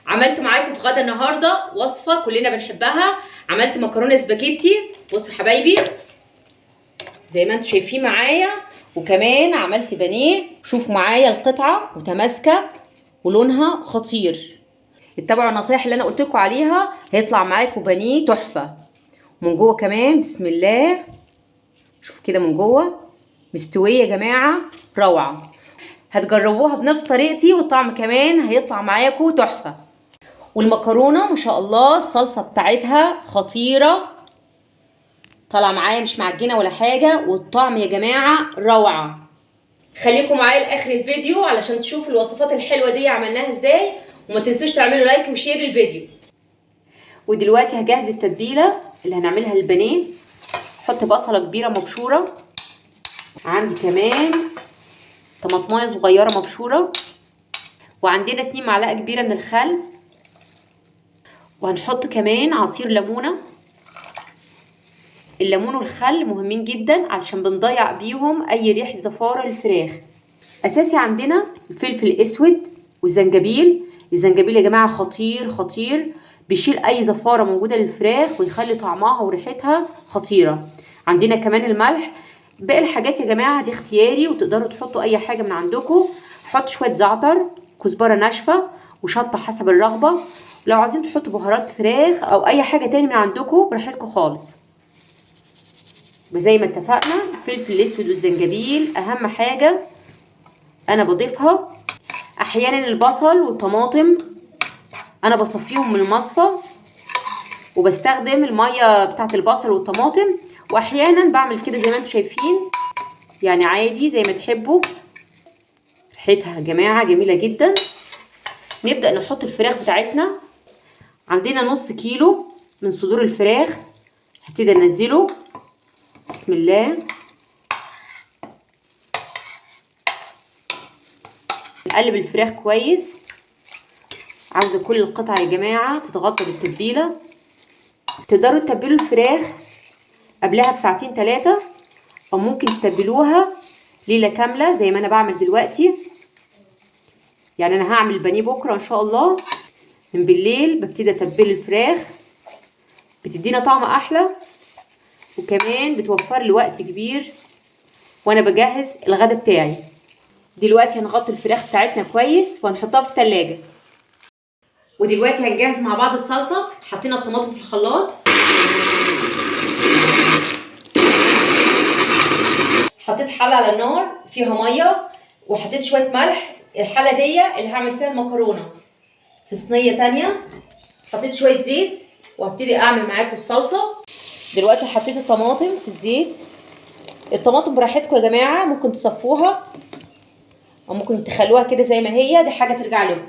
عملت معاكم في غدا النهارده وصفه كلنا بنحبها. عملت مكرونه سباكيتي، بصوا حبايبي زي ما انتم شايفين معايا، وكمان عملت بانيه. شوفوا معايا القطعة متماسكة ولونها خطير. اتبعوا النصايح اللي انا قلت لكم عليها، هيطلع معاكم بانيه تحفة. من جوه كمان بسم الله، شوفوا كده من جوه مستوية يا جماعة، روعه. هتجربوها بنفس طريقتي والطعم كمان هيطلع معاكم تحفة. والمكرونه ما شاء الله الصلصه بتاعتها خطيرة، طالعه معايا مش معجنه ولا حاجة، والطعم يا جماعة روعه. خليكم معايا لاخر الفيديو علشان تشوفوا الوصفات الحلوة دي عملناها ازاي، وما تنسوش تعملوا like و share للفيديو. ودلوقتي هجهز التتبيله اللي هنعملها للبانيه. احط بصله كبيرة مبشوره، عندي كمان طماطمايه صغيرة مبشوره، وعندنا 2 معلقه كبيرة من الخل، وهنحط كمان عصير ليمونه. الليمون والخل مهمين جدا علشان بنضيع بيهم اي ريحه زفاره للفراخ. اساسي عندنا الفلفل الاسود والزنجبيل. الزنجبيل يا جماعة خطير خطير، بيشيل اي زفاره موجودة للفراخ ويخلي طعمها وريحتها خطيرة. عندنا كمان الملح. باقي الحاجات يا جماعة دي اختياري، وتقدروا تحطوا اي حاجة من عندكم. حط شوية زعتر، كزبره ناشفة، وشطه حسب الرغبة. لو عايزين تحطوا بهارات فراخ او اي حاجة تاني من عندكم براحتكم خالص. وزي ما اتفقنا الفلفل الاسود والزنجبيل اهم حاجة انا بضيفها. احيانا البصل والطماطم انا بصفيهم من المصفى وبستخدم المية بتاعت البصل والطماطم، واحيانا بعمل كده زي ما انتم شايفين، يعني عادي زي ما تحبوا. ريحتها يا جماعة جميلة جدا. نبدا نحط الفراخ بتاعتنا. عندنا نص كيلو من صدور الفراخ، هبتدي انزله بسم الله. نقلب الفراخ كويس. عاوزه كل القطع يا جماعة تتغطى بالتتبيله. تقدروا تتبلوا الفراخ قبلها بساعتين 3، او ممكن تتبلوها ليلة كاملة زي ما انا بعمل دلوقتي. يعني انا هعمل بانيه بكره ان شاء الله، من بالليل ببتدي اتبل الفراخ، بتدينا طعم احلى، وكمان بتوفر لي وقت كبير وانا بجهز الغدا بتاعي. دلوقتي هنغطي الفراخ بتاعتنا كويس وهنحطها في التلاجة. ودلوقتي هنجهز مع بعض الصلصه. حطينا الطماطم في الخلاط، حطيت حله على النار فيها مية، وحطيت شوية ملح. الحلة دي اللي هعمل فيها المكرونه. في صينية تانية حطيت شوية زيت، وهبتدي اعمل معاكم الصلصه. دلوقتي حطيت الطماطم في الزيت. الطماطم براحتكم يا جماعة، ممكن تصفوها او ممكن تخلوها كده زي ما هي، دي حاجة ترجع لكم.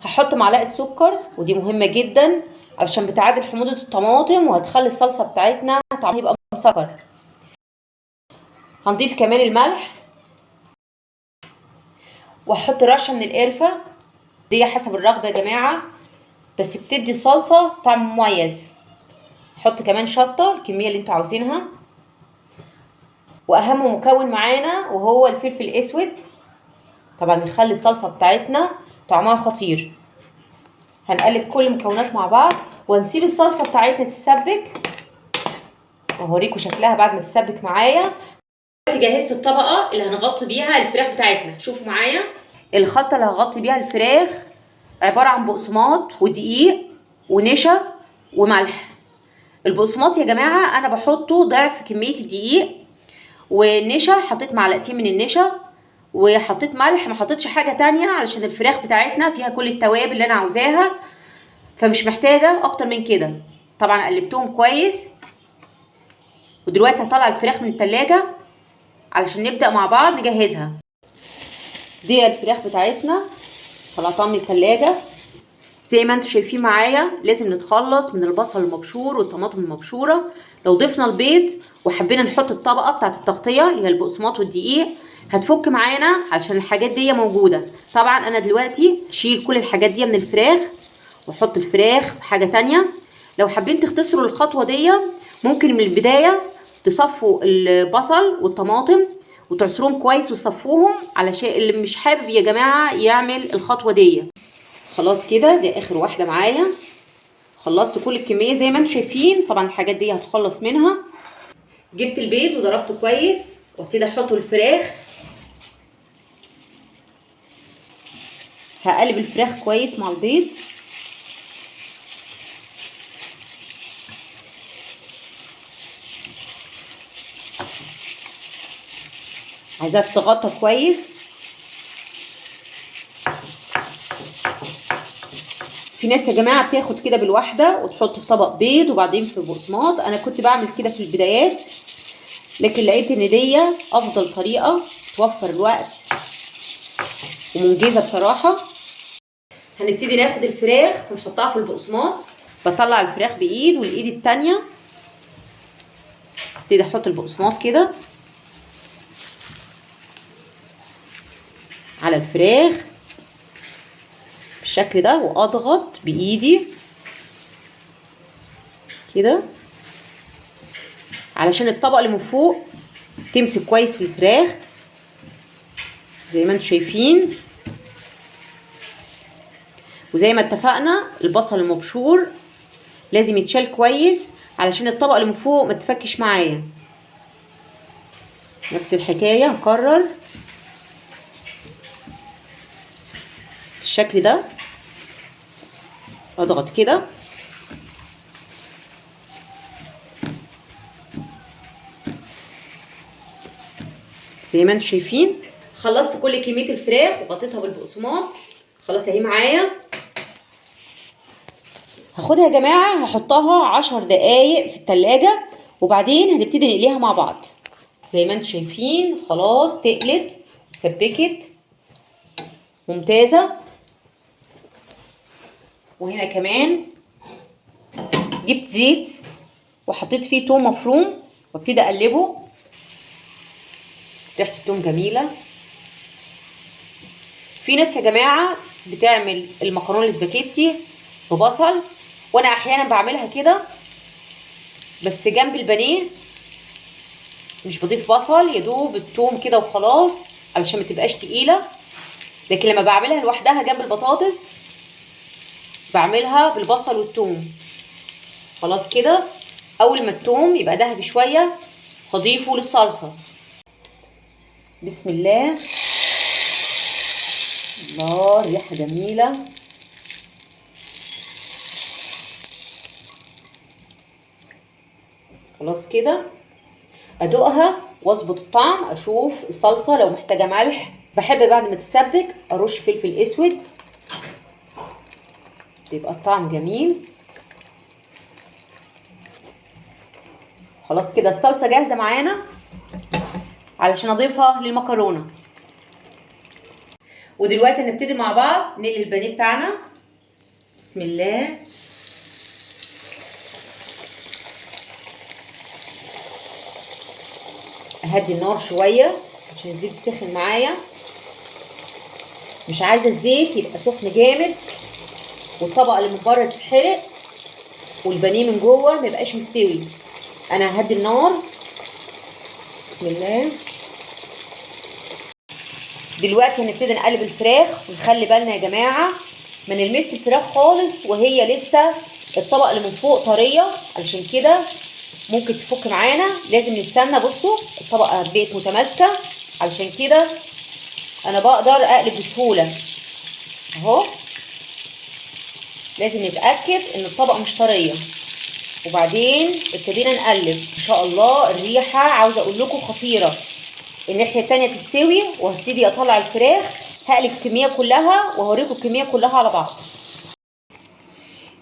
هحط معلقه سكر، ودي مهمة جدا علشان بتعادل حموضه الطماطم وهتخلي الصلصه بتاعتنا طعمها يبقى مسكر. هنضيف كمان الملح، وهحط رشه من القرفه، دي حسب الرغبة يا جماعة، بس بتدي صلصه طعم مميز. هحط كمان شطه، الكمية اللي انتوا عاوزينها. واهم مكون معانا وهو الفلفل الاسود، طبعا يخلي الصلصه بتاعتنا طعمها خطير. هنقلب كل المكونات مع بعض ونسيب الصلصه بتاعتنا تتسبك، وهوريكم شكلها بعد ما تتسبك معايا. دلوقتي جهزت الطبقة اللي هنغطي بيها الفراخ بتاعتنا. شوفوا معايا الخلطة اللي هغطي بيها الفراخ عبارة عن بقسماط ودقيق ونشا وملح. البقسماط يا جماعة انا بحطه ضعف كمية الدقيق، والنشا حطيت معلقتين من النشا، وحطيت ملح، ما حطيتش حاجة تانية علشان الفراخ بتاعتنا فيها كل التوابل اللي انا عاوزاها، فمش محتاجه اكتر من كده. طبعا قلبتهم كويس. ودلوقتي هطلع الفراخ من التلاجة علشان نبدأ مع بعض نجهزها. دي الفراخ بتاعتنا طلعتها من التلاجة. زي ما انتم شايفين معايا لازم نتخلص من البصل المبشور والطماطم المبشوره. لو ضفنا البيض وحبينا نحط الطبقة بتاعت التغطية اللي هي البقسماط والدقيق هتفك معانا علشان الحاجات دي موجودة. طبعا انا دلوقتي اشيل كل الحاجات دي من الفراخ واحط الفراخ في حاجة تانية. لو حابين تختصروا الخطوة دي ممكن من البداية تصفوا البصل والطماطم وتعصروهم كويس وتصفوهم، علشان اللي مش حابب يا جماعة يعمل الخطوة دي. خلاص كده دي اخر واحدة معايا، خلصت كل الكمية زي ما انتم شايفين. طبعا الحاجات دي هتخلص منها. جبت البيض وضربته كويس وابتدي احطه الفراخ. هقلب الفراخ كويس مع البيض. عايزاها تتغطى كويس. في ناس يا جماعة بتاخد كده بالواحده وتحط في طبق بيض وبعدين في بقسماط. انا كنت بعمل كده في البدايات، لكن لقيت ان دي افضل طريقه توفر الوقت ومنجزه بصراحة. هنبتدي ناخد الفراخ ونحطها في البقسماط. بطلع الفراخ بايد والايد التانية ابتدي احط البقسماط كده على الفراخ بالشكل ده، واضغط بايدي كده علشان الطبقة اللي من فوق تمسك كويس في الفراخ زي ما انتم شايفين. وزي ما اتفقنا البصل المبشور لازم يتشال كويس علشان الطبقة اللي من فوق ما تفكش معايا. نفس الحكاية هكرر بالشكل ده، اضغط كده زي ما انتم شايفين. خلصت كل كمية الفراخ وغطيتها بالبقسماط، خلاص اهي معايا. هاخدها يا جماعة هحطها 10 دقايق في التلاجة وبعدين هنبتدي نقليها مع بعض. زي ما انتم شايفين خلاص تقلت وسبكت ممتازة. وهنا كمان جبت زيت وحطيت فيه توم مفروم وابتدي اقلبه. ريحه التوم جميلة. في ناس يا جماعة بتعمل المكرونه الاسباجيتي ببصل، وانا احيانا بعملها كده بس جنب البانيه مش بضيف بصل، يدوب التوم كده وخلاص علشان ما تبقاش تقيلة. لكن لما بعملها لوحدها جنب البطاطس بعملها بالبصل والثوم. خلاص كده اول ما الثوم يبقى دهبي شوية هضيفه للصلصه. بسم الله. الله، ريحه جميلة. خلاص كده ادوقها واظبط الطعم، اشوف الصلصه لو محتاجه ملح. بحب بعد ما تتسبك ارش فلفل اسود، يبقى الطعم جميل. خلاص كده الصلصه جاهزة معانا علشان اضيفها للمكرونه. ودلوقتي هنبتدي مع بعض نقلي البانيه بتاعنا. بسم الله. اهدي النار شوية عشان الزيت سخن معايا، مش عايزه الزيت يبقى سخن جامد والطبقة اللي من بره تتحرق والبانيه من جوه ما يبقاش مستوي. انا ههدي النار. بسم الله. دلوقتي هنبتدي نقلب الفراخ، ونخلي بالنا يا جماعة ما نلمس الفراخ خالص وهي لسه الطبقة اللي من فوق طرية، علشان كده ممكن تفك معانا. لازم نستنى. بصوا الطبقة بقت متماسكة، علشان كده انا بقدر اقلب بسهولة اهو. لازم نتاكد ان الطبقة مش طرية. وبعدين ابتدينا نقلب. ان شاء الله الريحة عاوزه اقول لكم خطيرة. الناحية التانية تستوي وهبتدي اطلع الفراخ. هقلب الكمية كلها وهوريكم الكمية كلها على بعض.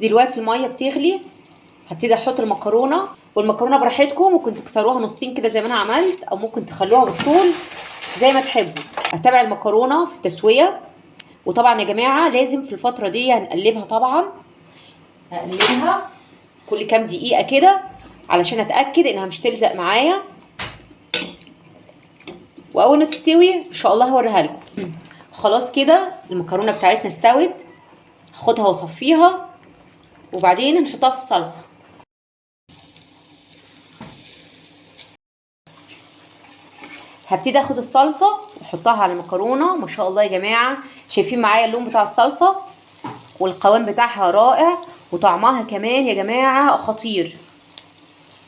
دلوقتي المية بتغلي، هبتدي احط المكرونه. والمكرونه براحتكم، ممكن تكسروها نصين كده زي ما انا عملت، او ممكن تخلوها بالطول زي ما تحبوا. هتابع المكرونه في التسوية. وطبعا يا جماعة لازم في الفترة دي هنقلبها، طبعا هقلبها كل كام دقيقة كده علشان اتاكد انها مش تلزق معايا. واول ما تستوي ان شاء الله هوريها لكم. خلاص كده المكرونه بتاعتنا استوت، هاخدها واصفيها وبعدين نحطها في الصلصه. هبتدي اخد الصلصه واحطها على المكرونه. ما شاء الله يا جماعة، شايفين معايا اللون بتاع الصلصه؟ والقوام بتاعها رائع، وطعمها كمان يا جماعة خطير.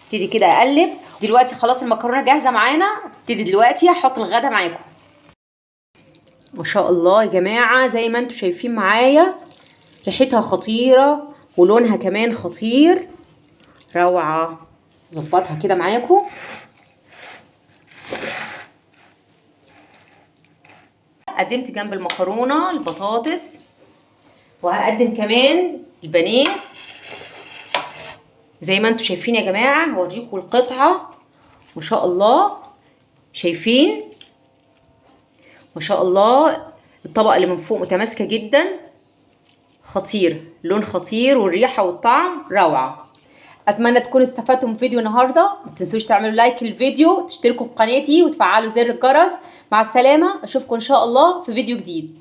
ابتدي كده اقلب. دلوقتي خلاص المكرونه جاهزة معانا. ابتدي دلوقتي احط الغدا معاكم. ما شاء الله يا جماعة، زي ما انتم شايفين معايا ريحتها خطيرة ولونها كمان خطير، روعه. ظبطها كده معاكم. قدمت جنب المكرونه البطاطس، وهقدم كمان البانيه. زي ما انتم شايفين يا جماعة هوريكم القطعة ما شاء الله. شايفين ما شاء الله الطبقة اللي من فوق متماسكة جدا، خطير، لون خطير، والريحه والطعم روعه. اتمنى تكونوا استفدتوا من فيديو النهارده. ما تنسوش تعملوا لايك للفيديو، تشتركوا في قناتي، وتفعلوا زر الجرس. مع السلامة، اشوفكم ان شاء الله في فيديو جديد.